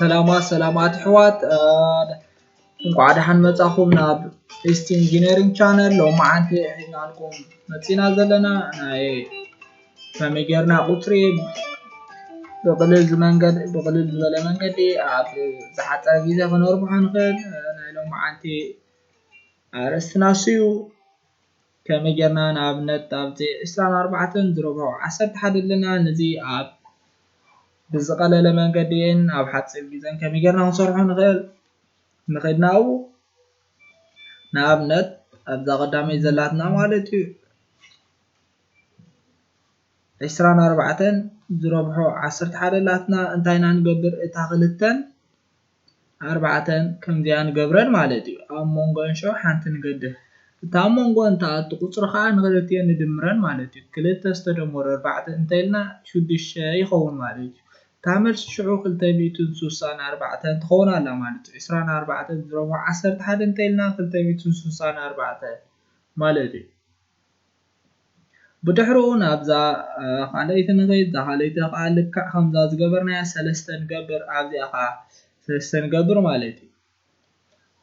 ሰላማት ሰላማት ኣሕዋት፣ እንኳዕ ደሓን መጻኹም ናብ ኢስት ኢንጂነሪንግ ቻነል። ሎማዓንቲ ሒዝናልኩም መጺና ዘለና ናይ ከመይ ጌርና ቁጽሪ ብቕልል ዝበለ መንገዲ ኣብ ዝሓጸረ ግዜ ክነርብሖ ንኽእል ናይ ሎማዓንቲ ኣርእስትና እሱ እዩ። ከመይ ጌርና ንኣብነት ኣብዚ ዕስራን ኣርባዕተን ዝረብሖ ዓሰርተ ሓደ ኣለና፣ ነዚ ኣብ ብዝቐለለ መንገዲን ኣብ ሓፂር ግዜን ከመይ ጌርና ክንሰርሖ ንኽእል ንኽእል ናብኡ ንኣብነት ኣብዛ ቀዳመይ ዘላትና ማለት እዩ። ዕስራን ኣርባዕተን ዝረብሖ ዓሰርተ ሓደ ኣላትና፣ እንታይ ኢና ንገብር? እታ ክልተን ኣርባዕተን ከምዚኣ ንገብረን ማለት እዩ። ኣብ መንጎ እንሾ ሓንቲ ንገድፍ። እታ ኣብ መንጎ እንተኣቱ ቁፅሪ ከዓ ንክልቲኤን ንድምረን ማለት እዩ። ክልተ ዝተደመሩ ኣርባዕተ እንተኢልና ሽዱሽተ ይኸውን ማለት እዩ። እታ መልሲ ሽዑ ክልተ ሚእትን ስሳን ኣርባዕተን ትኸውን ኣላ ማለት እዩ። ዕስራን ኣርባዕተን ዝረብሖ ዓሰርተ ሓደ እንተኢልና ክልተ ሚእትን ስሳን ኣርባዕተ ማለት እዩ። ብድሕሪኡ ናብዛ ካልኣይቲ ንኸይድ። እዛ ካልኣይቲ ከዓ ልክዕ ከምዛ ዝገበርናያ ሰለስተ ንገብር። ኣብዚኣ ከዓ ሰለስተ ንገብር ማለት እዩ።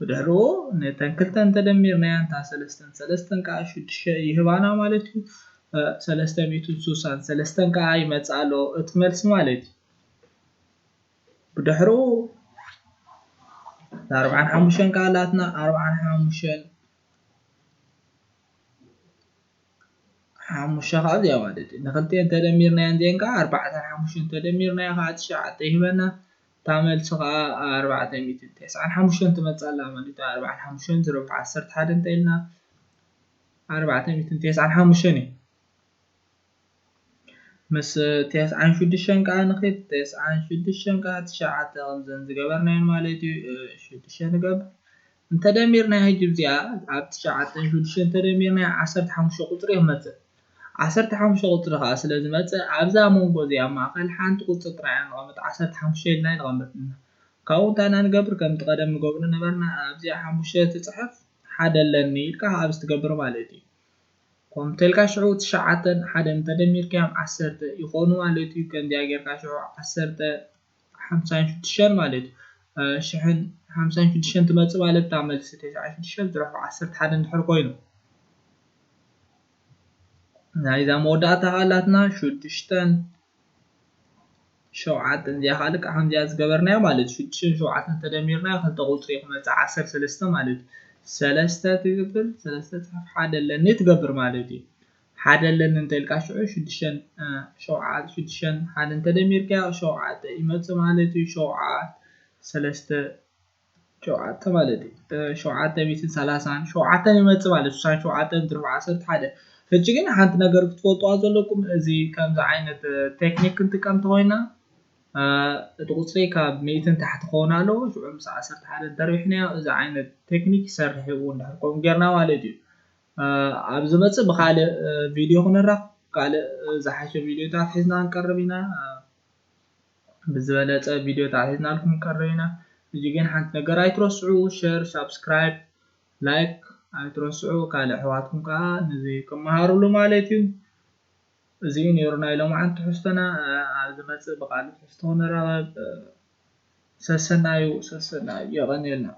ብድሕሪኡ ነተን ክልተን ተደሚርናያ እንታ ሰለስተን ሰለስተን ከዓ ሽዱሽተ ይህባና ማለት እዩ። ሰለስተ ሚእትን ስሳን ሰለስተን ከዓ ይመፅእ ኣሎ እቲ መልሲ ማለት እዩ። ብድሕሪኡ ኣርባዓን ሓሙሽተን ከዓ ኣላትና ኣርባዓን ሓሙሽተን ሓሙሽተ ከዓ እዚኣ ማለት እዩ። ንክልቲኤን ተደሚርናየን እዚአን ከዓ ኣርባዕተን ሓሙሽተን ተደሚርናዮ ከዓ ትሽዓተ ይህበና። እታ መልሲ ከዓ ኣርባዕተ ሚእትን ተስዓን ሓሙሽተን ትመፅእ ኣላ ማለት እዩ። ኣርባዓን ሓሙሽተን ዝረብሖ ዓሰርተ ሓደ እንተኢልና ኣርባዕተ ሚእትን ተስዓን ሓሙሽተን እዩ። ምስ ተስዓን ሽዱሽተን ከዓ ንኽድ። ተስዓን ሽዱሽተን ከዓ ትሽዓተ ከምዘን ዝገበርናየን ማለት እዩ። ሽዱሽተ ንገብር እንተደሚርና ሕጂ እዚኣ ኣብ ትሽዓተን ሽዱሽተን እንተደሚርና ዓሰርተ ሓሙሽተ ቁፅሪ ይመፅእ። ዓሰርተ ሓሙሽተ ቁፅሪ ከዓ ስለ ዝመፅእ ኣብዛ መንጎ እዚኣ ኣብ ማእኸል ሓንቲ ቁፅሪ ጥራይ እያ ንቐምጥ። ዓሰርተ ሓሙሽተ ኢልና ንቐምጥ። ካብኡ እንታይ ኢና ንገብር? ከምቲ ቀደም ንገብሮ ነበርና ኣብዚኣ ሓሙሽተ ትፅሕፍ ሓደ ኣለኒ ኢልካ ኣብዚ ትገብር ማለት እዩ። ከምኡ ተልካ ሽዑ ትሽዓተን ሓደን ተደሚርካዮም ዓሰርተ ይኾኑ ማለት እዩ። ከምዚኣ ጌርካ ሽዑ ዓሰርተ ሓምሳን ሽዱሽተን ማለት እዩ። ሽሕን ሓምሳን ሽዱሽተን ትመፅእ ማለት እታ መልሲ ተስዓን ሽዱሽተን ዝረብሖ ዓሰርተ ሓደ እንድሕር ኮይኑ ናይዛ መወዳእታ ካላትና ሽዱሽተን ሸውዓተን እዚኣ ከዓ ልክዕ ከምዚኣ ዝገበርናዮ ማለት ሽዱሽተን ሸውዓተን ተደሚርናዮ ክልተ ቁፅሪ ክመፅእ ዓሰርተ ሰለስተ ማለት ሰለስተ ትገብር ሰለስተ ፅሕፍ ሓደ ኣለኒ ትገብር ማለት እዩ። ሓደ ኣለኒ እንተልካ ሽዑ ሽዱሽተን ሸውዓተ ሽዱሽተን ሓደ እንተደሚርካዮ ሸውዓተ ይመፅእ ማለት እዩ። ሸውዓተ ሰለስተ ሸውዓተ ማለት እዩ። ሸውዓተ ሚእትን ሰላሳን ሸውዓተን ይመፅእ ማለት ስሳን ሸውዓተን ትርፍ ዓሰርተ ሓደ። ሕጂ ግን ሓንቲ ነገር ክትፈልጥዋ ዘለኩም እዚ ከምዚ ዓይነት ቴክኒክ ክንጥቀም ተኮይና እቲ ቁፅሪ ካብ ሚእትን ታሕቲ ክኸውን ኣለዎ። ሽዑ ምስ ዓሰርተ ሓደ እንተርቢሕናዮ እዚ ዓይነት ቴክኒክ ይሰርሕ እዩ። እንድሕር ከምኡ ጌርና ማለት እዩ። ኣብ ዝመፅእ ብካልእ ቪድዮ ክንራኽ ካልእ ዝሓሸ ቪድዮታት ሒዝና ክንቀርብ ኢና። ብዝበለፀ ቪድዮታት ሒዝናልኩም ክንቀርብ ኢና። እዚ ግን ሓንቲ ነገር ኣይትረስዑ፣ ሸር፣ ሳብስክራይብ፣ ላይክ ኣይትረስዑ። ካልእ ኣሕዋትኩም ከዓ ነዚ ክመሃሩሉ ማለት እዩ። እዚ እዩ ነይሩ ናይ ሎማዓንቲ ትሕዝቶና። ኣብ ዝመፅእ ብካልእ ትሕዝቶ ክንራኸብ። ሰሰናዩ ሰሰናዩ። የቐንየልና።